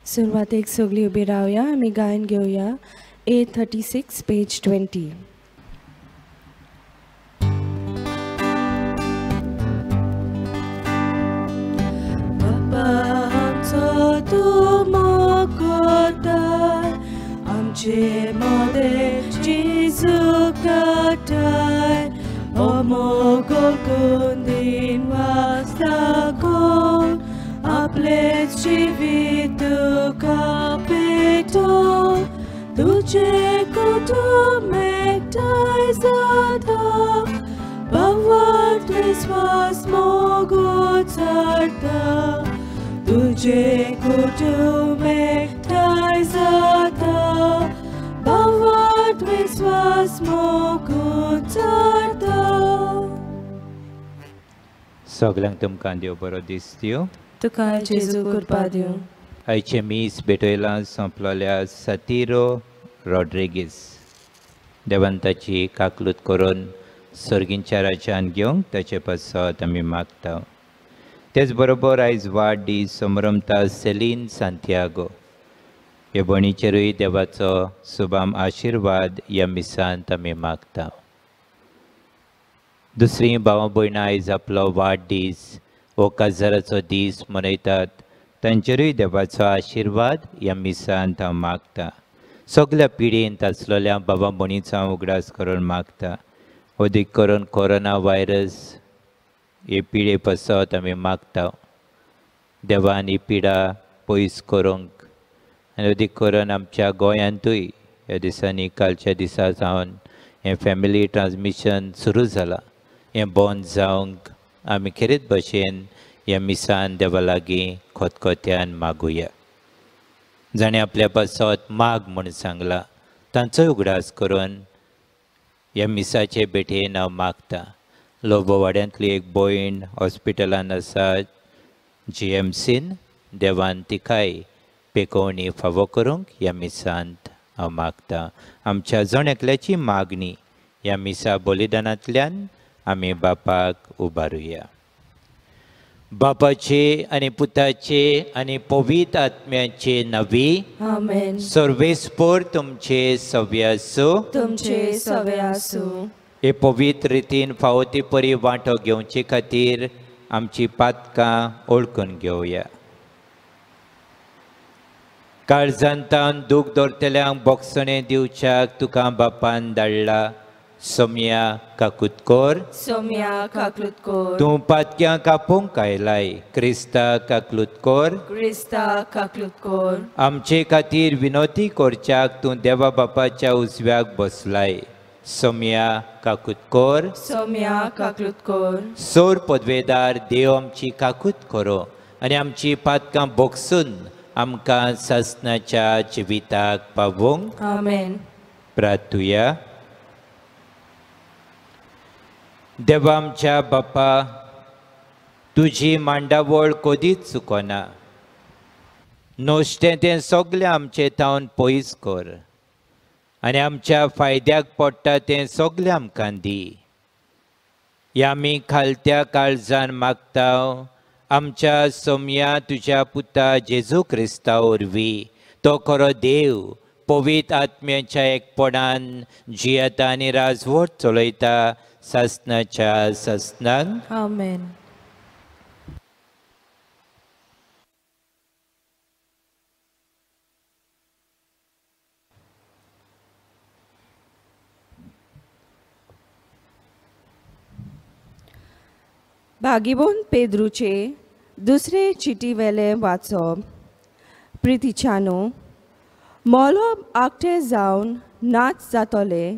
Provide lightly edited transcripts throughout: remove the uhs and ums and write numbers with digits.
सुरवातेक सगळीं उबी रावया, आमी गायन घेवया 836 पेज 20. बाबा आमचो तूं मोगोताय, आमचे मदें जेजू काटाय, हो मोगो कुंदीन वास दाखोवन आपलें जिवीत तुका पेटोवन, तुजें कुटुंब एकठांय जाता, भावार्थ विस्वास मोगो चडटा, तुजें कुटुंब एकठांय जाता, भावार्थ विस्वास मोगो चडटा. सगल्यांक तुमकां देव बरो दीस दिवं. तुका जेजू कृपा दिवं. आयचें मीस भेटयलां सोंपलोल्या सतिरो रॉड्रिगीस देवान ताची काकलूत करून सर्गींच्या राज्यान घेवंक ताचे पासत आमी मागता. तेच बरोबर आयज वाडदीस समरमता सेलीन सांतियागो हे भयणीचेरूय देवाचो सुबाम आशिर्वाद ह्या मिसांत आमी मागता. दुसरी भावा भयणां आयज आपलो वाडदीस वो काजाराचो दीस मनयतात, तांचेरूय देवाचो आशिर्वाद ह्या मिसांत हांव मागता. सगल्या पिडेंत आसलेल्या बाबा भयणीचो हांव उगडास करून मागता. अदीक करून कोरोना व्हायरस हे पिडे पासत आमी मागता. देवान ही पिडा पयस करूंक आनी अदीक करून आमच्या गोंयांतूय ह्या दिसांनी कालच्या दिसा सावन हें फॅमिली ट्रान्समिशन सुरू जालां, हें बंद जावंक आमी खेरीत भशेन ह्या मिसान देवा लागीं खतखत्यान मागुया. जाणें आपल्या पासत माग म्हूण सांगलां तांचोय उगडास करून ह्या मिसाचे भेटेन हांव मागता. लोबोवाड्यांतली एक भयण हॉस्पिटलान आसा GMCन, देवान तिकाय पेकोवणी फावो करूंक ह्या मिसांत हांव मागता. आमच्या जण एकल्याची मागणी ह्या मिसा बलिदानांतल्यान आमी बापाक उबारुया. बापाचे आनी पुताचे आनी पवित्र आत्म्याचे नवी आमेन. सर्वेस्पोर तुमचे सव्य आसूं, तुमचे सव्य आसूं. हे पवित्र रितीन फावो ते परी वांटो घेवचे खातीर आमची पातकां ओळखून घेवया. काळजांतान दूख दवरतल्यांक बोगसणें दिवच्याक तुका बापान धाडला. सोम्या काकुतकोर, सोम्या काकलुतकोर. तूं पातक्यां कापूंक आयलाय, क्रिस्ता काकलुतकोर, क्रिस्ता काकलुतकोर. आमचे खातीर विनोती करच्याक तूं देवा बापाच्या उजव्याक बसलाय. सोम्या काकुतकोर, सोम्या काकलुतकोर. सोर पदवेदार देव आमची काकूत करो आनी आमची पातकां बोगसून आमकां सासणाच्या जिविताक पावोवंक. आमेन. प्रार्थुया. देवा आमच्या बापा, तुजी मांडावळ कदीच चुकना. नश्टें तें सगळें आमचें तावन पयस कर आनी आमच्या फायद्याक पडटा तें सगळें आमकां दी. ह्या आमी खालत्या काळजान मागता आमच्या सोम्या तुज्या पुता जेजू क्रिस्ता वरवीं, तो खरो देव पवित्र आत्म्याच्या एकपणान जियेता आनी राजवट चलयता सासणाच्या सासणाक. आमेन. भागीबोन पेद्रूचे दुसरे चिटी वेले वाचप. प्रितीच्यानो, मोलोब आकटे जावन नाच जातले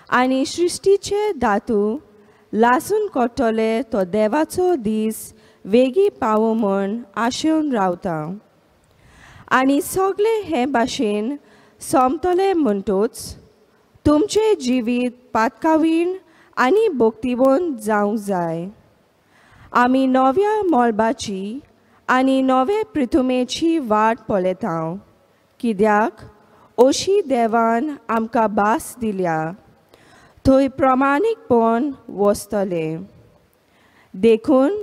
आनी सृश्टीचे धातू लासून कोट्टले तो देवाचो दीस वेगीं पावो म्हूण आशेवन रावता. आनी सगळे हे भाशेन सोंपतले म्हणटूच तुमचें जिवीत पातकावीण आनी भक्तिवंत जावंक जाय. आमी नव्या मळबाची आनी नवे पृथुमेची वाट पळयता, कित्याक अशी देवान आमकां भास दिल्या थंय प्रमाणीकपण वसतलें. देखून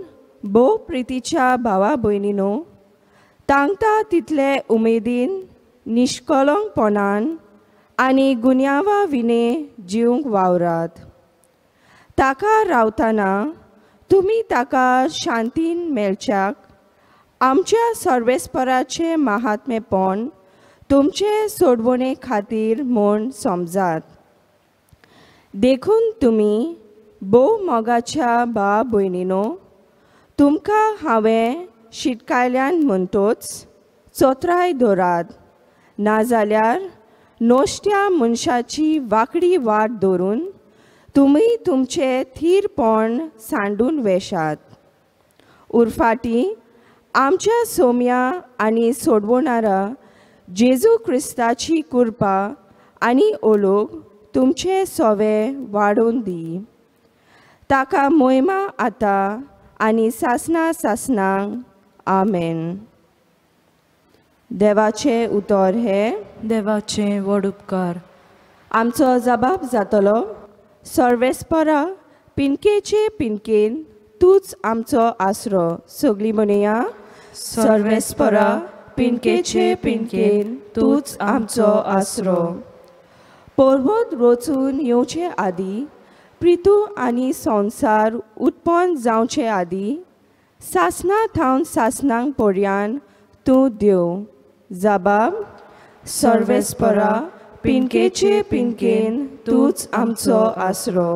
भोव प्रितीच्या भावा भयणीनो, तांकां तितले उमेदीन निश्कलंकपणान आनी गुन्यांवा विणे जिवंक वावरात. ताका रावतना तुमी ताका शांतीन मेळच्याक आमच्या सर्वेस्पराचें महात्मेपण तुमचे सोडवणे खातीर म्हूण समजात. देखून तुमी भोव मोगाच्या भाव भयणीनो, तुमकां हांवें शिटकायल्यान म्हणटोच चोत्राय दवरात, नाजाल्यार नश्ट्या मनशाची वांकडी वाट धरून तुमी तुमचें थीरपण सांडून वेशात. उरफाटी आमच्या सोम्या आनी सोडवणारा जेजू क्रिस्ताची कृपा आनी ओलोक तुमचे सोवे वाडोवन दी. ताका मोहिमा आतां आनी सासना सासनांक. आमेन. देवाचें उतर हें देवाचें व्हड उपकार. आमचो जबाब जातलो, सर्वेस्परा पिनकेचे पिनकेन तूंच आमचो आसरो. सगळीं म्हणया, सर्वेस्परा पिनकेचे पिनकेन तूंच आमचो आसरो. पर्वत रोचून येवचे आदीं, प्रितू आनी संवसार उत्पन्न जावचे आदीं, सासना थावन सासनांक पर्यान तूं देव. जबाब, सर्वेस्परा पिनकेचे पिनकेन तूंच आमचो आसरो.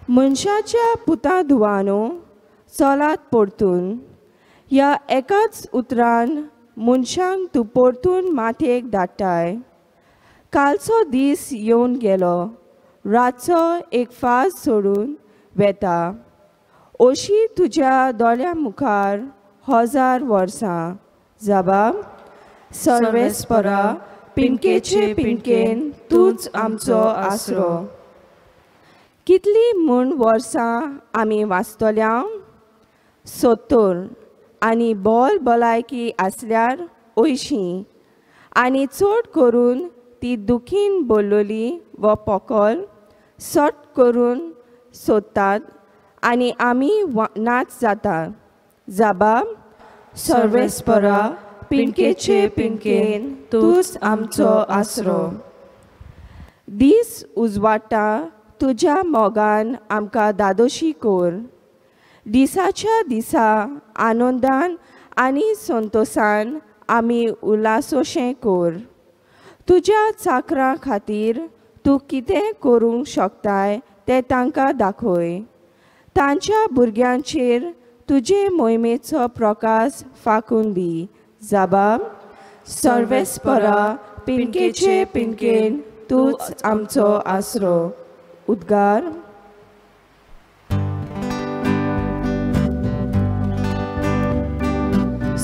मनशाच्या पुता धुवानो चलात परतून, ह्या एकाच उतरान मनशांक तूं परतून मातयेक धाडटाय. कालचो दीस येवन गेलो, रातचो एक फास सोडून वेता, अशी तुज्या दोळ्या मुखार 1000 वर्सां. जबाब, सर्वेस्परा पिनकेचे पिनकेन तूंच आमचो आसरो. कितली म्हूण वर्सां आमी वाचतल्या? 70 आनी बोल भलायकी आसल्यार 80, आनी चड करून ती दुखीन बोल्लोली व पोकल सट करून सोदतात आनी आमी नाच जाता. जबाब, सर्वेस्परा पिनकेचे पिनकेन तूंच आमचो आसरो. दीस उजवाडटा तुज्या मोगान आमकां दादोशी कर. दिसाच्या दिसा आनंदान आनी संतोसान आमी उल्हासोशें कर. तुज्या चाकरां खातीर तूं कितें करूंक शकताय तें तांकां दाखय. तांच्या भुरग्यांचेर तुजे मोहिमेचो प्रकाश फांकून दी. जबाब, सर्वेस्परा पिनकेचे पिनकेन तूंच आमचो आसरो. उद्गार.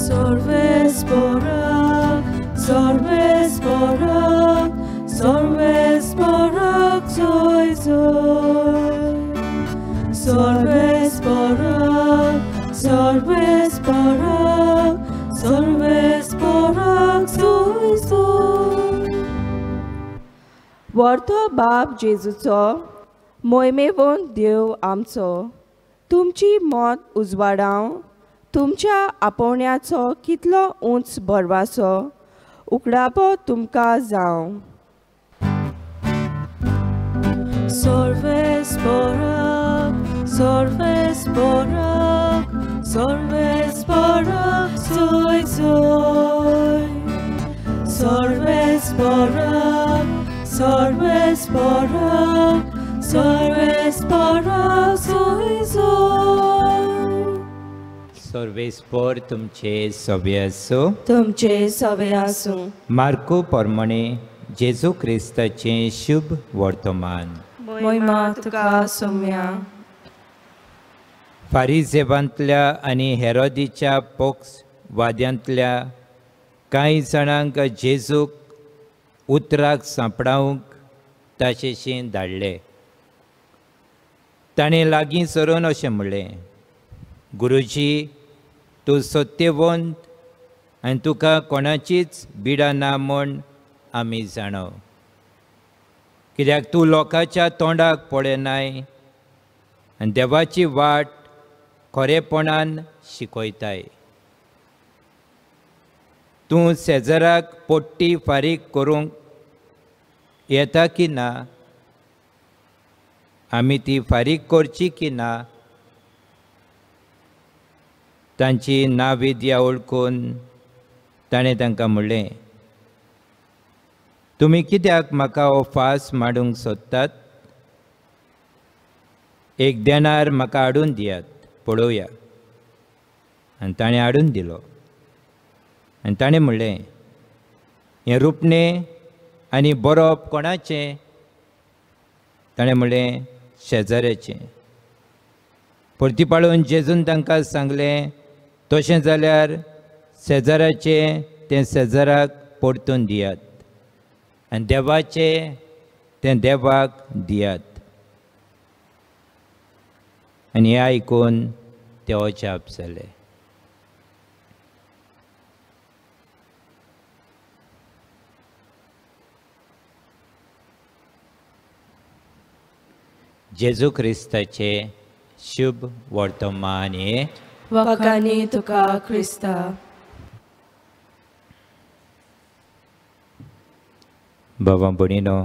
सर्वेस्परा सर्वेस्परा सर्वेस्परा जोय जोय. सर्वेस्परा सर्वेस्परा सर्वेस्परा जोय जोय. व्हरतो बाप जेजूचो मोहिमेवंत देव आमचो, तुमची मत उजवाडाव, तुमच्या आपोवण्याचो कितलो उंच भरवासो उकडापो तुमकां जावं. सर्वेस्परा सर्वेस्परा सर्वेस्परा जोय जोय. सर्वेस्परा सर्वेस्परा सर्वेस्परा जोय जोय. सर्वेस्पर तुमचे सवे आसूं. तुमचे सवे आसूं. मार्को प्रमाणे जेजू क्रिस्ताचें शुभ वर्तमान. मोहिमा तुका सोम्या. फारिजेवांतल्या आनी हेरोदीच्या पक्षवाद्यांतल्या कांय जाणांक जेजूक उतराक सांपडावंक ताचेशी धाडले. ताणें लागीं सरून अशें म्हणलें, गुरुजी, तूं सत्यवंत आनी तुका कोणाचीच बिडां ना म्हूण आमी जाणो, कित्याक तूं लोकांच्या तोंडाक पळयनाय आनी देवाची वाट खरेपणान शिकयताय. तूं शेजाराक पोट्टी फारीक करूंक येता की ना? आमी ती फारीक करची की ना? तांची नाविद्या वळखून ताणें तांकां म्हणलें, तुमी कित्याक म्हाका हो फास मांडूंक सोदतात? एक देनार म्हाका हाडून दियात पळोवया. आनी ताणें हाडून दिलो. आनी ताणें म्हणलें, हें रुपणें आनी बरोवप कोणाचें? ताणें म्हणलें, शेजाऱ्याचें. परती पाळून जेजून तांकां सांगलें, तशें जाल्यार शेजाऱ्याचें तें शेजाराक परतून दियात आनी देवाचें तें देवाक दियात. आनी हें आयकून ते अजाप जाले. जेजू क्रिस्ताचें शुभ वर्तमान हें. वखाणी तुका क्रिस्ता. बाबा भयणीनो,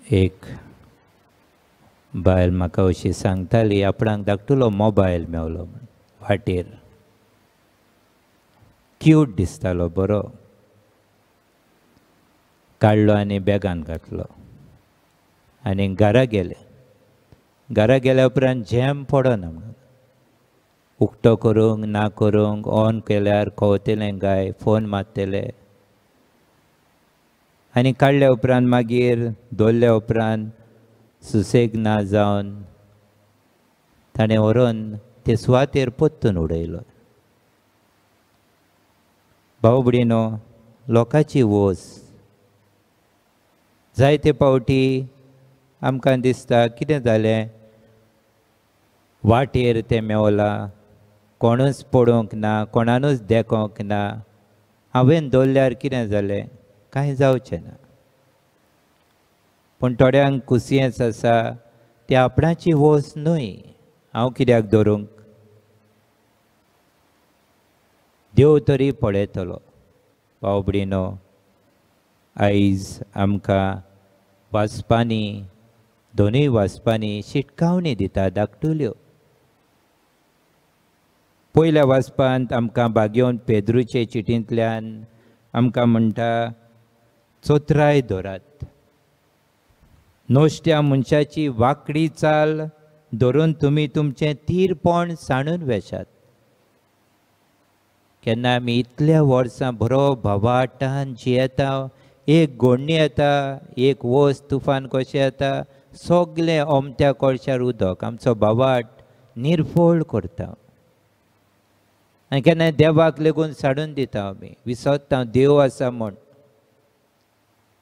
एक बायल म्हाका अशी सांगताली, आपणाक धाकटुलो मोबायल मेवलो म्हण वाटेर, क्यूट दिसतालो बरो, काडलो आनी बॅगान घातलो आनी घरा गेले. घरा गेल्या उपरांत झेम पडना म्हणून उक्तो करूंक ना करूंक, ऑन केल्यार खोवतलें गाय, फोन मारतले. आनी काडल्या उपरांत मागीर दवरल्या उपरांत सुसेग ना जावन ताणें व्हरून ते सुवातेर परतून उडयलो. भाव भयणीनो, लोकांची वोस जायते पावटी आमकां दिसता कितें जालें, वाटेर तें मेवलां, कोणूच पळोवंक ना, कोणानूच देखोंक ना, हांवें दवरल्यार कितें जालें, कांय जावचें ना. पूण थोड्यांक कुसियेंस आसा, ती आपणाची वोस न्हय, हांव कित्याक दवरूंक, देव तरी पळयतलो. भाव भयणीनो, आयज आमकां वाचपांनी, दोनूय वाचपांनी शिटकावणी दिता धाकटुल्यो. पयल्या वाचपांत आमकां बागेवन पेद्रूचे चिटींतल्यान आमकां म्हणटा, चोत्राय दवरात, नश्ट्या मनशाची वांकडी चाल धरून तुमी तुमचें तीरपण सांडून वेशात. केन्ना आमी इतल्या वर्सां बरो भवाटान जियेता, एक गोडणी येता, एक वस तुफान कशें येता, सगलें अमत्या कोळशार उदक आमचो भावाट निर्फळ करता. आनी केन्ना देवाक लेगून साडून दिता आमी, विसरता देव आसा म्हूण.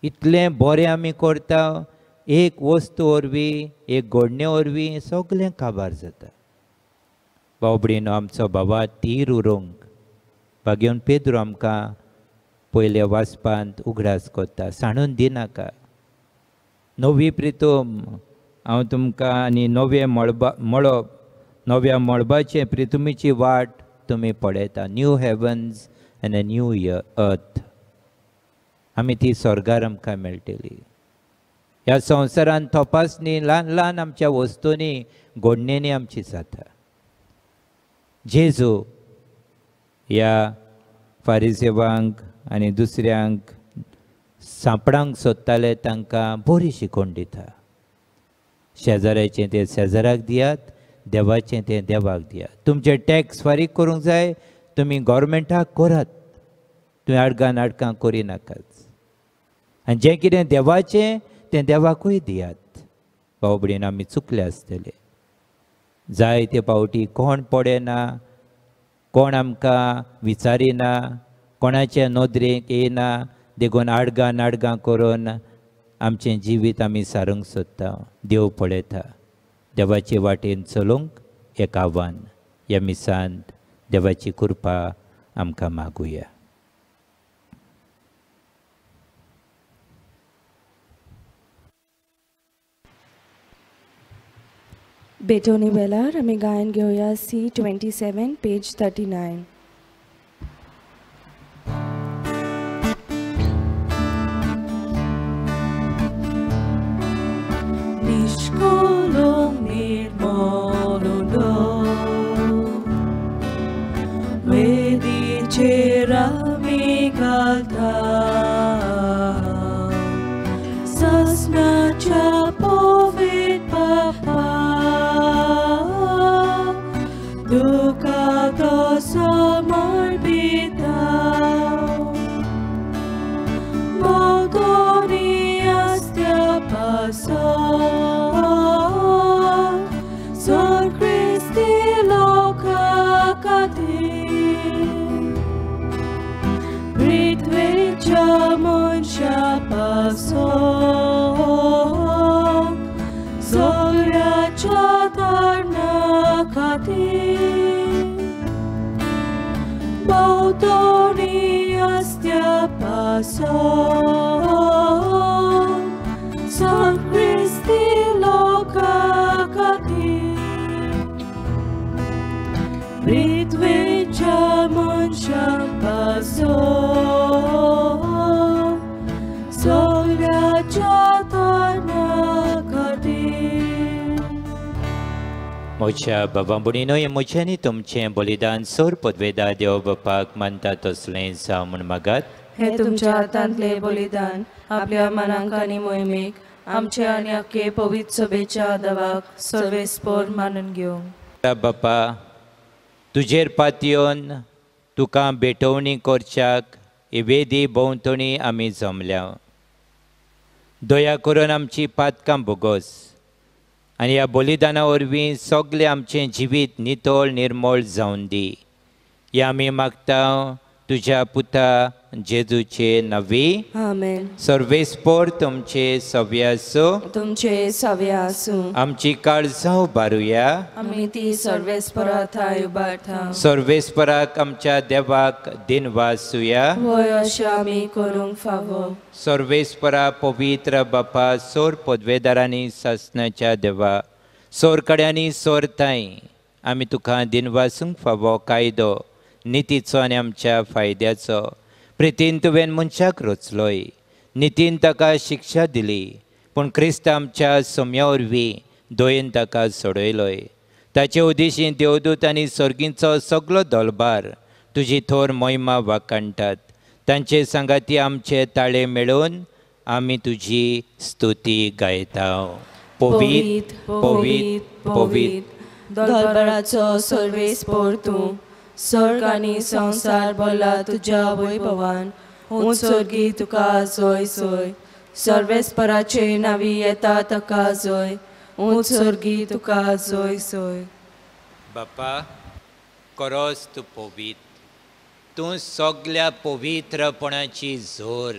इतलें बरें आमी करता, एक वस्तू वरवीं, एक घडणे वरवीं सगलें काबार जाता. भाव भयणीनो, आमचो बाबा तीर उरोंक बागेवन पेद्रू आमकां पयल्या वाचपांत उगडास करता, सांडून दिनाका. नवी प्रितम हांव तुमकां आनी नवें मळबा मळब, नव्या मळबाचें प्रितुमीची वाट तुमी पळयता. New heavens and a new earth, आमी ती स्वर्गार आमकां मेळटली. ह्या संवसारांत तपासणी ल्हान ल्हान आमच्या वस्तूंनी, घडणेंनी आमची जाता. जेजू ह्या फारिसेवांक आनी दुसऱ्यांक सांपडांक सोदताले, तांकां बरी शिकोवन दिता. शेजाऱ्याचें तें शेजाऱ्याक दियात, देवाचें तें देवाक दियात. तुमचे टॅक्स फारीक करूंक जाय, तुमी गव्हर्मेंटाक करात, तुमी आडगां नाटकां करिनाकात. आनी जें कितें देवाचें तें देवाकूय दियात. भाव भयणीनो, आमी चुकले आसतले जायते पावटी, कोण पळयना, कोण आमकां विचारिना, कोणाचे नदरेक येना, देखून आडगां नाडगां करून आमचें जिवीत आमी सारूंक सोदता. देव पळयता. देवाचे वाटेन चलूंक एक आव्हान ह्या मिसांत देवाची कृपा आमकां मागुया. भेटवणी वेळार आमी गायन घेवया C 27 page 39. तुजेर आमी घालता सासणाच्या पवित्र बापा तुका तो समर्पिता भोवतणी आसत्या पासत सोर क्रिस्ती लोका खातीर पृथ्वेच्या मनशा पासत सगळ्याच्या तारणा खातीर भोवतणी आसत्या पासत सोर क्रिस्ती लोका खातीर पृथ्वेच्या मनशा पासत सगळ्याच्या तारणा खातीर. म्हज्या बाबा भयणीनो, हें म्हजें आनी तुमचें बलिदान सोर पदवेदा देव बापाक मानता तसलें जावं म्हूण मागात. हे तुमच्या हातांतलें बलिदान आपल्या मनांक आनी मोहिमेक आमचे आनी अख्खे पवित्र सभेच्या दवाक सर्वेस्पोर मानून घेवं. बापा, तुजेर पातयेवन तुका भेटवणी करच्याक ही वेदी भोंवतणी आमी जमल्या. दया करून आमची पातकां भोगोस आनी ह्या बलिदाना वरवीं सगळें आमचें जिवीत नितळ निर्मळ जावन दी. हें आमी मागता तुज्या पुता जेजूचे नवी. आमेन. सर्वेस्पोर तुमचे सव्य आसूं. तुमचे सव्य आसूं. आमची काळजां उबारुया. आमी ती सर्वेस्परा थांय उबारता. सर्वेस्पराक आमच्या देवाक दिनवासुया. वय अशें आमी करूंक फावो. सर्वेस्परा पवित्र बापा, सोर पदवेदारांनी सासणाच्या देवा, सोरकड्यांनी सोरताय आमी तुका दिनवासूंक फावो कायदो नितीचो आनी आमच्या फायद्याचो. प्रितीन तुवें मनशाक रचलोय, नितीन ताका शिक्षा दिली, पूण क्रिस्त आमच्या सोम्या वरवीं दयेन ताका सोडयलोय. ताचे उदेशी देवदूत आनी सर्गींचो सगलो दलबार तुजी थोर मोहिमा वाखाणटात. तांचे सांगाती आमचे ताळे मेळोवन आमी तुजी स्तुती गायता. पवित्र पवित्र पवित्र दलबाराचो सर्वेस्पोर तूं, स्वर्ग आनी संवसार भरला तुज्या वैभवान. उंच स्वर्गी तुका जय जय. सर्वेस्पराचे नांवी येता ताका जय. उंच स्वर्गी तुका जय जय. बापा, करोस तूं पवित्र, तूं सगल्या पवित्रपणाची जोर.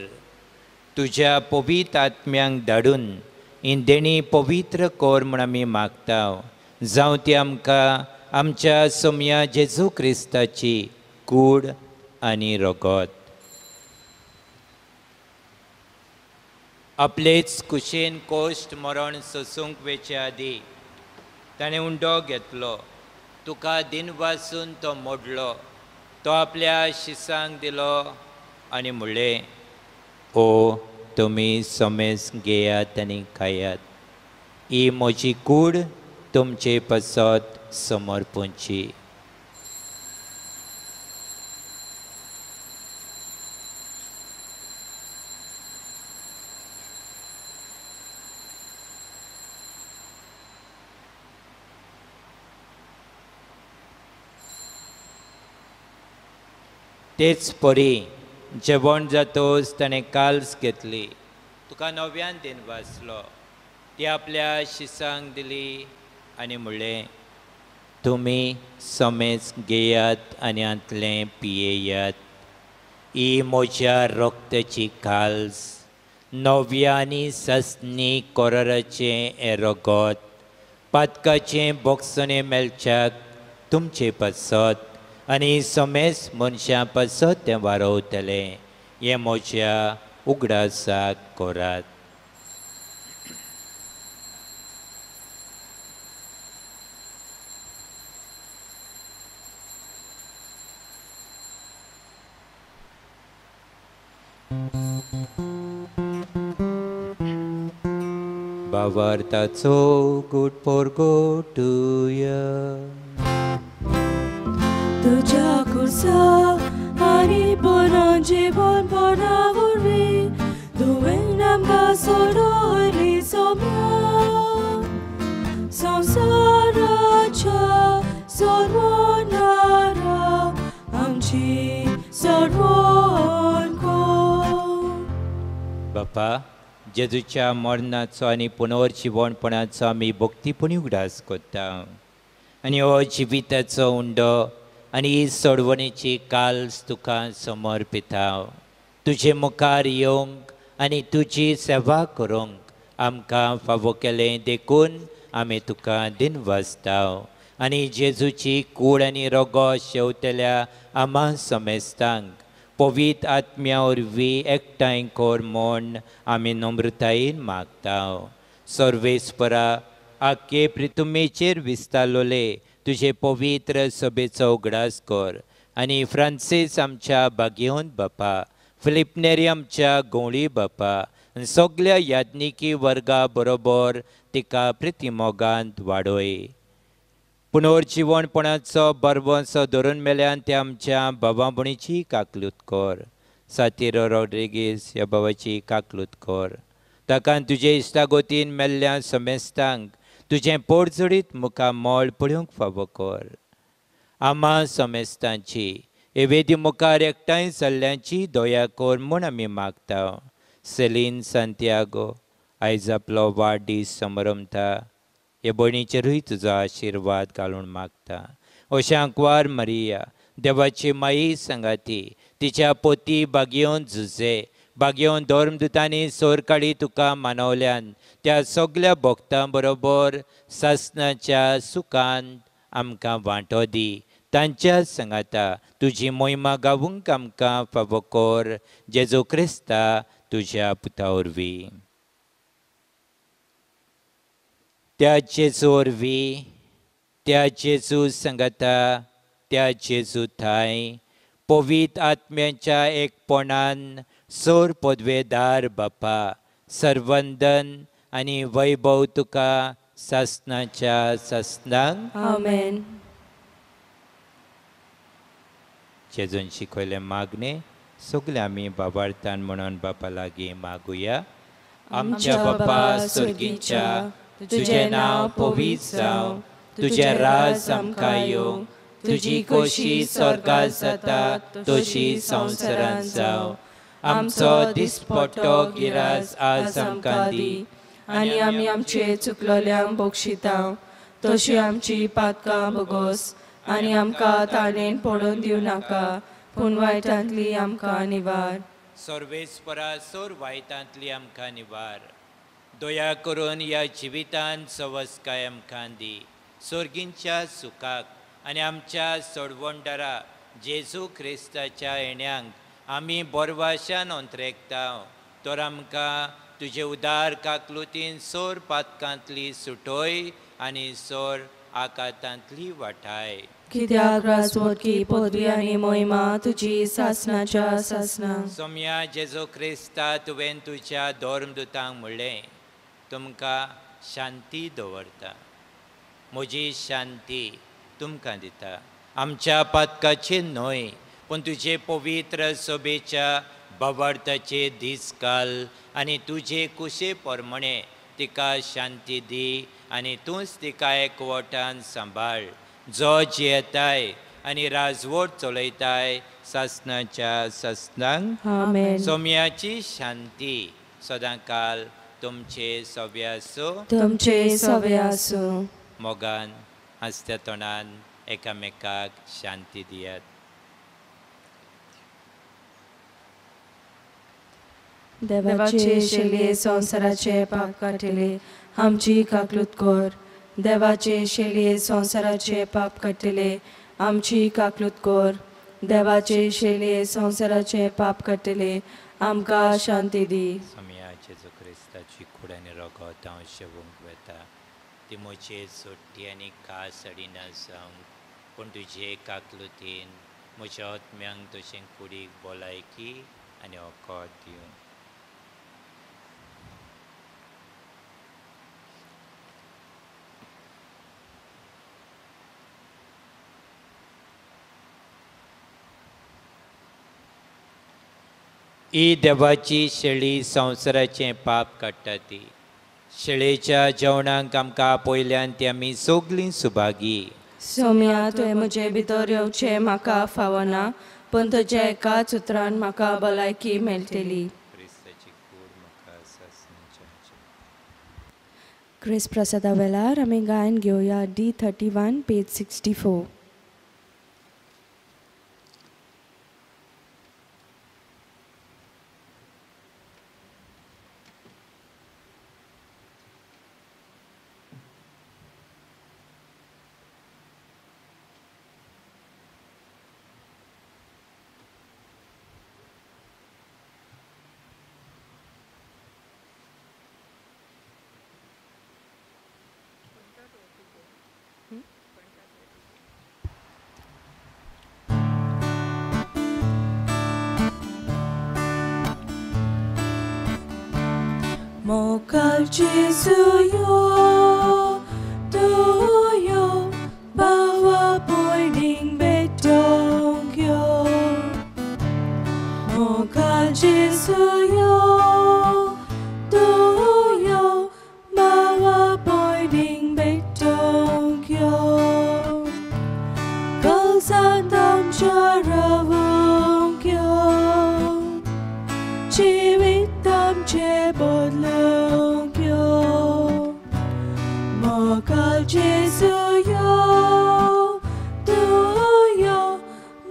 तुज्या पवित्र आत्म्यांक धाडून ही देणी पवित्र कर म्हूण आमी मागता. जावं ती आमकां आमच्या सोम्या जेजू क्रिस्ताची कूड आनी रगत. आपलेच कुशेन कोश्ट मरण सोसूंक वेचे आदी ताणें उंडो घेतलो, तुका दिनवासून तो मोडलो, तो आपल्या शिसांक दिलो आनी म्हणलें, ओ तुमी समेस घेयात आनी खायात, ही म्हजी कूड तुमचे पासत समर्पणची. तेच परी जेवण जातोच ताणें काल्स घेतली, तुका नव्यान दिनवासलो, ती आपल्या शिसांक दिली आनी म्हणलें, तुमी समेज घेयात आनी हांतलें पियेयात, ही म्हज्या रक्ताची काल्स, नव्या आनी ससनी कोराराचें हें रगत, पातकाचें बोगसणें मेळच्याक तुमचे पासत आनी समेज मनशां पासत तें वारवतलें. हें म्हज्या उगडासाक करात. भावार्थाचो गुड परगटुया. तुज्या खुर्सा जिवनपणा वरवीं तुवें आमकां सोडयली सोम्या. संवसाराच्या सोडवणारा आमची सोडवण कर. बापा, जेजूच्या मरणाचो आनी पुनर्जिवणपणाचो आमी भक्तीपणी उगडास करता आनी हो जिविताचो उंडो आनी ही सोडवणेची काल्स तुका समर्पिता. तुजे मुखार येवंक आनी तुजी सेवा करूंक आमकां फावो केलें देखून आमी तुका दिनवासता. आनी जेजूची कूड आनी रोगो शेवतल्या आमा समेस्तांक पवित्र आत्म्या वरवीं एकठांय कर म्हूण आमी नम्रतायेन मागता. सर्वेस्परा, आख्खे प्रितुमेचेर विस्तारलोले तुजे पवित्र सभेचो उगडास कर आनी फ्रांसीस आमच्या भाग्यवंत बापा, फिलीप नेरी आमच्या गवळी बापा आनी सगल्या याज्ञिकी वर्गा बरोबर तिका प्रितिमोगांत वाडय. पुनर्जिवणपणाचो बरवंसो धरून मेल्यान ते आमच्या बाबा भयणीची काकलूत कर. सातिरो रॉड्रिगीस ह्या बाबाची काकलूत कर. ताका तुजे इश्टागोतीन मेल्ल्या समेस्तांक तुजें पोटजडीत मुखामळ पळोवंक फावो कर. आमा समेस्तांची हे वेदी मुखार एकठांय जाल्ल्यांची दया कर म्हूण आमी मागता. सेलीन सांतियागो आयज आपलो वाडदीस समरमता, हे भयणीचेरूय तुजो आशिर्वाद घालून मागता. ओशांकवार मरिया देवाची माई सांगाती, तिच्या पोती बागेवन झुजे बागेवन धर्मदुतांनी सोरकाडी तुका मानवल्यान त्या सगल्या भक्तां बरोबर सासणाच्या सुखान आमकां वांटो दी. तांच्या सांगाता तुजी मोहिमा गावूंक आमकां फावो कर. जेजू क्रिस्ता तुज्या पुता वरवीं. त्या जेजू वरवीं, त्या जेजू सांगाता, त्या जेजू थांय पवित्र आत्म्याच्या एकपणान सोर पदवेदार बापा, सर्वंदन आनी वैभव तुका सासणाच्या सासणांक. आमेन. जेजून शिकयलें मागणें सगळें आमी बाबार्थान म्हणून बापा लागीं मागुया. आमच्या बापा स्वर्गीच्या, तुजें नांव पवित्र जावं, तुजें राज आमकां येवं, तुजी खोशी स्वर्गात जाता तशी संवसारांत जावं. आमचो दिसपट्टो गिरास आज आमकां दी आनी आमी आमचे चुकलोल्यांक बक्षिता तशी आमची पातकां भोगोस आनी आमकां ताणेन पडून दिवं नाका, पूण वायटांतली आमकां निवार. सर्वेस्परा, सोर वायटांतली आमकां निवार. दया करून ह्या जिवितांत सवसकाय आमकां दी. सोर्गींच्या सुखाक आनी आमच्या सोडवणदारा जेजू क्रिस्ताच्या येण्यांक आमी बोरवाशान अंतरेकता. तर आमकां तुजे उदार काकलुतीन सोर पातकांतली सुटोय आनी सोर आकातांतली वाठाय. कित्याक राजवटकी पदवी आनी मोहिमा तुजी सासणाच्या सासणा. सोम्या जेजू क्रिस्ता, तुवें तुज्या धर्मदुतांक म्हणलें, तुमकां शांती दवरता, म्हजी शांती तुमकां दिता. आमच्या पातकाचे न्हय पूण तुजे पवित्र सभेच्या भावार्थाचे दीस घाल आनी तुजे कुशे प्रमाणे तिका शांती दी आनी तूंच तिका एकवटान सांबाळ, जो जियेताय आनी राजवट चलयताय सासणाच्या सासणांक. आमेन. सोम्याची शांती सदांकाल तुमचे सवे आसूं. तुमचे सवे आसूं. मोगान हांसत्या तोंडान एकामेकाक शांती दियात. देवाचे शेलये संवसाराचे पाप काडटले आमची काकलूत कर. देवाचे शेलये संवसाराचे पाप काडटले आमची काकलूत कर. देवाचे शेलये संवसाराचे पाप काडटले आमकां शांती दी. सोम्या जेजू क्रिस्ताची कूड आनी रगत हांव शेवूंक वेता, ती म्हजे सोट्टी आनी खास अडिना जावंक, पूण तुजे काकलुतीन म्हज्या आत्म्यांक तशें कुडीक भलायकी आनी वखद दिवं. ही देवाची शेळी संवसाराचें पाप काडटा ती शेळेच्या जेवणाक आमकां आपयल्यान ती आमी सगळीं सुभागी. सोम्या, तुवें म्हजे भितर येवचें म्हाका फावना, पूण तुज्या एकाच उतरान म्हाका भलायकी मेळटली. क्रिस्त प्रसादा वेळार आमी गायन घेवया D31 page 64. Mokal Jesu yo, tu yo, bawa poining betong yo. Mokal Jesu yo, tu yo, bawa poining betong yo. Kalsandam charavong yo, jivitam che bodlong yo. Mokal Jesu yo, tu yo,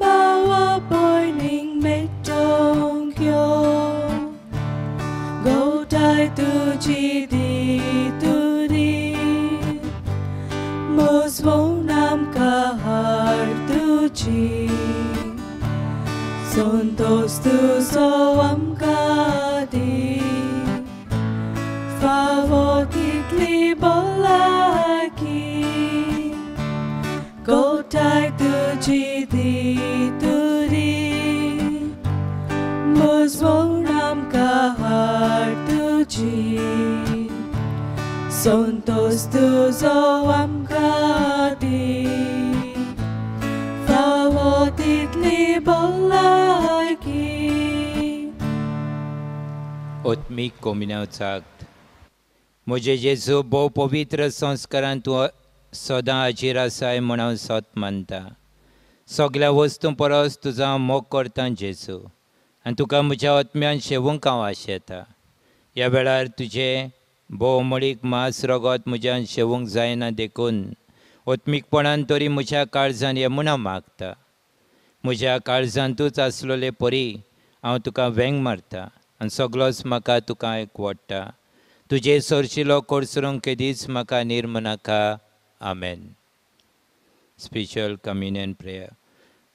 bawa poining metong yo. Gautai tu ji di tu di, mosvonam kahar tu ji, sontos tu soam kadi, favotitli bolaki. Gautai tu ji di tu di, mosvonam kahar tu ji, sontos tu soam kadi, favotitli bolaki. आत्मीक कोमिनांव म्हजे जेजू भोव पवित्र संस्कारान तूं सदां हाजीर आसाय म्हूण हांव सत मानता. सगळ्या वस्तूं परस तुजो हांव मोग करतां जेजू, आनी तुका म्हज्या आत्म्यान शेवूंक हांव आशेता. ह्या वेळार तुजें भोवमळीक मांस रगत म्हज्यान शेवूंक जायना देखून आत्मीकपणान तरी म्हज्या काळजान हें म्हूण हांव मागता. म्हज्या काळजांतूच आसलेले परी हांव तुका वेंग मारता आनी सगळोच म्हाका तुका एकवडटा. तुजे सरशिलो कोडसरूंक केदीच म्हाका निर्मनाका. आमेन. Spiritual communion prayer.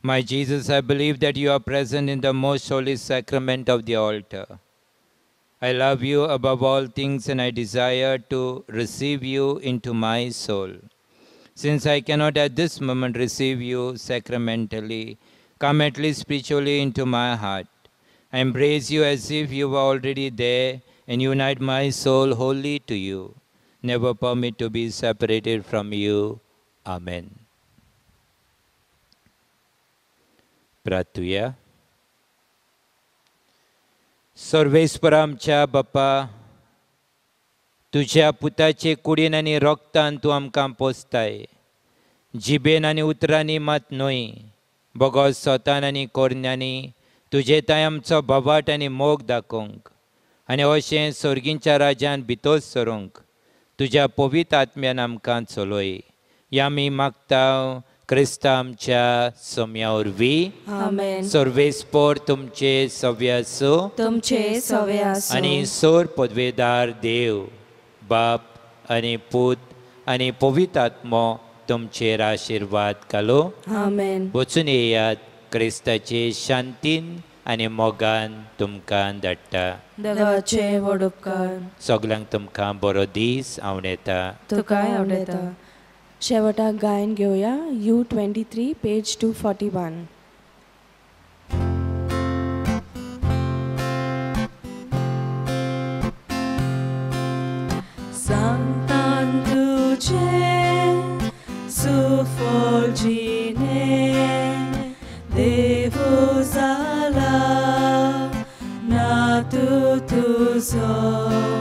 My Jesus, I believe that you are present in the most holy sacrament of the altar. I love you above all things and I desire to receive you into my soul. Since I cannot at this moment receive you sacramentally, come at least spiritually into my heart. I embrace you as if you were already there and unite my soul wholly to you. Never permit to be separated from you. Amen. प्रार्थुया. सर्वेस्पर आमच्या बापा, तुज्या पुताचे कुडीन आनी रोगतान तूं आमकां पोसताय. जिबेन आनी उतरांनी मात न्हय, बगोर सोतान आनी कोरण्यांनी तुजे तांय आमचो भवाट आनी मोग दाखोवंक आनी अशें सोर्गींच्या राज्यान भितर सरूंक तुज्या पवित्र आत्म्यान आमकां चलय. ह्या आमी मागता क्रिस्ता आमच्या सोम्या वरवीं. आमेन. सर्वेस्पर तुमचे सव्य आसूं, तुमचे सव्य आसूं, आनी सोर पदवेदार देव बाप आनी पूत आनी पवित्र आत्मो तुमचेर आशिर्वाद घालो. आमेन. वचून येयात, क्रिस्ताचे शांतीन आनी मोगान तुमकां धाडटा. देवाचे व्हड उपकार. सगल्यांक तुमकां बरो दीस आवडटा. तुकाय आवडटा. शेवटाक गायन घेवया U23 page 241. सांगतान तुझे सुफल जिणे देवू जाला तुजो।